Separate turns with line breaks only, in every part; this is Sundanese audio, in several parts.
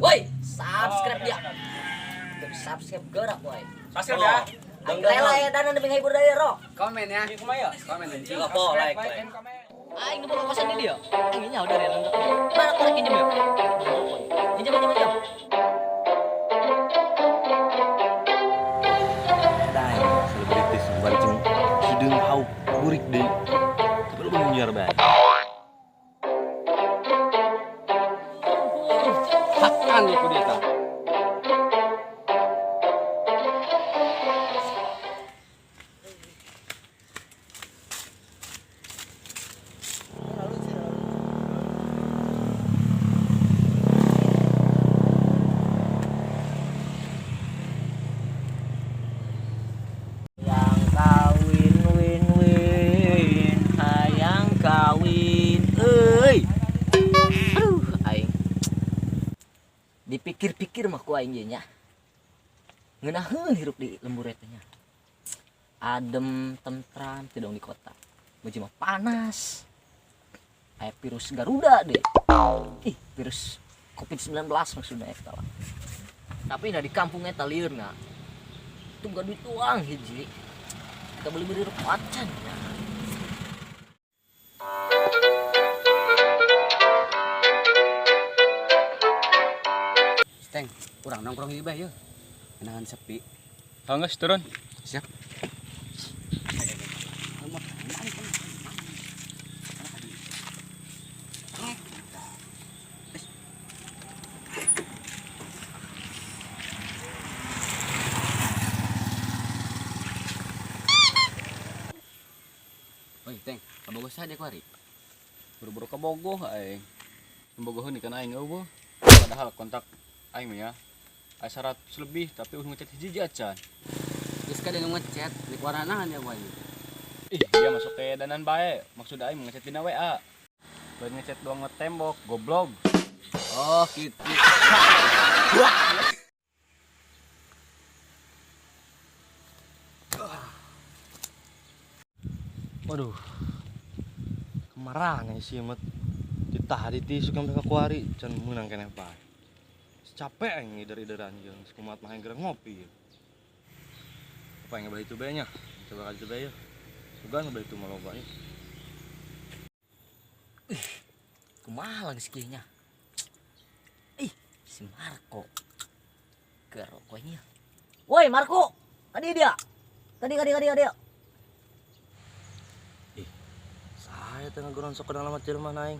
Woi, subscribe dia. Subscribe gerak woi.
Subscribe ya.
Aing rela ya dana demi ngahibur dari ro.
Komen ya. Komen anjing.
Like, like.
Aing nu boga kosan di dia. Aing nyaho dari lengkap dia. Mana korek injem ya? Injem injem injem.
Dai, selebritis bari jeung hideung hauk burik deui. Tapi lu nyiar bae.
Hakan ya ku dia tah.
Yang kawin win win, hayang kawin, euy. Aduh, aing. Dipikir-pikir mah ku aing ieu nya. Ngeunaheun hirup di lembur eta nya. Adem, tentram, teu dong di kota. Muji mah panas. Aya virus Garuda deh. Ih, virus COVID-19 maksudnya eta lah. Tapi nah di kampung eta lieur na. Tunggu duit uang hiji. Kita beli-beli rokok acan ya.
Steng, urang nongkrong ieu bae yeuh. Enahan sepi.
Oh, geus turun.
Siap. Oi, Teng, kabogoh saha dia kuari?
Buru-buru ka Bogoh aing. Bogoheun ikan aing eueuh. Padahal kontak aing mah ya. Aya 100 lebih tapi udah ngechat hiji acan.
Geus ka dia nu ngechat, di kuaranahan ya kuari.
Ih, dia masuk ke danan bae. Maksud aing ngechat dina WA. Lain ngechat doang ngetembok, goblok.
Oh, gitu.
Waduh. Kemarahan sih mat. Ditah ditisu sampai ka kuari can meunang keneh bae. Capek aing ngider-ideran jeung kumat mah aing geura ngopi. Apa yang ngebah itu bae nya? Coba ka ditu bae yeuh. Sugan ngebah itu mah loba yeuh.
Ih, kumaha geus kieu nya? Ih, si Marco. Gerokoknya. Woi, Marco. Tadi dia. Tadi tadi tadi tadi.
Ih, saya teh ngagoron sok kenal sama jelema aing.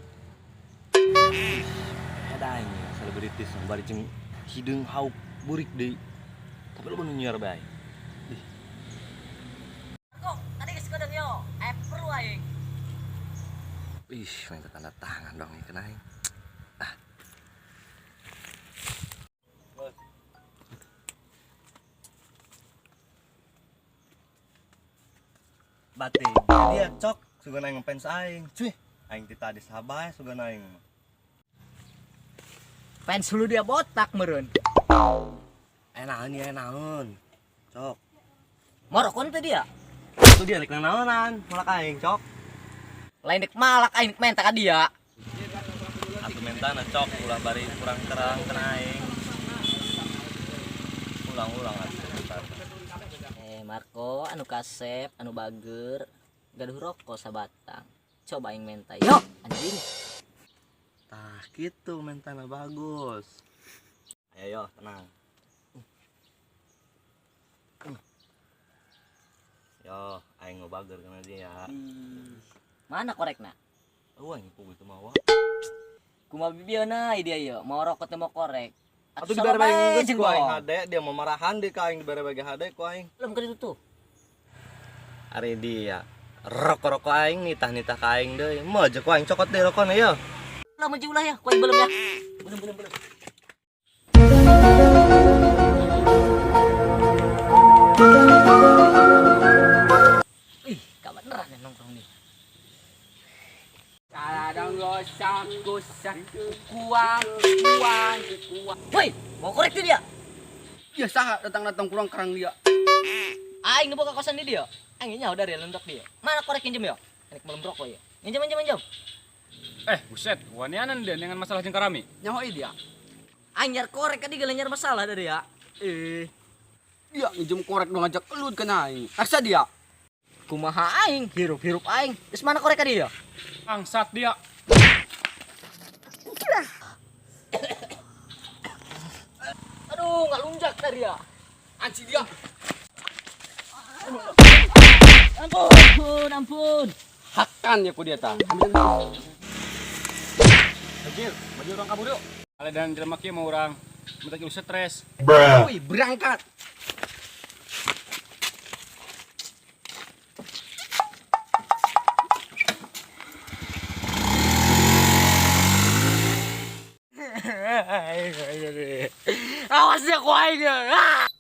Ada aing selebritis bari jeung hideung hauk burik deui. Tapi lu nyiar bae. Ih.
Marco, tadi geus kodong yo. Aya perlu aing.
Ih, minta tanda tangan dong ieu aing. Ah. Batin, dia cok sugan aing ngefans aing. Cuy, aing ti tadi sabae sugan aing.
Fans lu dia botak meureun.
Enaun ya enaun. Cok.
Morokon teh dia.
Itu dia rek naonan, malak aing cok.
Lain dek malak aing menta ka dia.
Atuh mentana cok ulah bari kurang terang kena aing. Ulang-ulang atuh.
Marco anu kasep, anu bager, gaduh rokok sabatang. Coba aing menta. Yo, anjing.
Tah gitu mentana bagus. Ayo yo, tenang. Yo, aing mau bager kana dia.
Mana korekna?
Oh, aing pugu itu mah.
Kumaha bibieuna dia ieu, mau rokok teh mau korek.
Atuh dibere bae geus ku aing hade, dia mau marahan deui ka aing dibere bae hade ku aing.
Belum ka ditu tuh.
Ari dia rokok-rokok aing nitah-nitah ka aing deui. Moal jeung ku aing cokot deui rokona yeuh.
Lah maju ulah ya, ku aing belum ya. Belum belum belum. Ih, kabeneran ya nongkrong nih.
Kadang gosak gosak kuang kuang kuang.
Woi, mau korek tuh dia?
Ya saha datang-datang kurang kerang dia.
Aing nu boga kosan di dia. Aing nyaho dari lentok dia. Mana korek injem ya? Aing belum rokok ya. Injem injem injem.
Buset, wanianan dia dengan masalah jeung karami.
Nyaho dia.
Aing nyar korek ka dieu nyar masalah dari ya. Eh,
Dia nginjem korek dong ngajak elut kana aing. Aksa dia.
Kumaha aing hirup-hirup aing. Geus mana korek ka dieu?
Bangsat dia.
Aduh, ngalunjak dari ya.
Anjing dia.
Ampun, ampun.
Hakan ya ku dia tah.
Anjir, baju orang kabur yuk. Ale dan jelema kieu mau orang minta kieu stres.
Woi, berangkat.
Awas ya ku aing. Ah!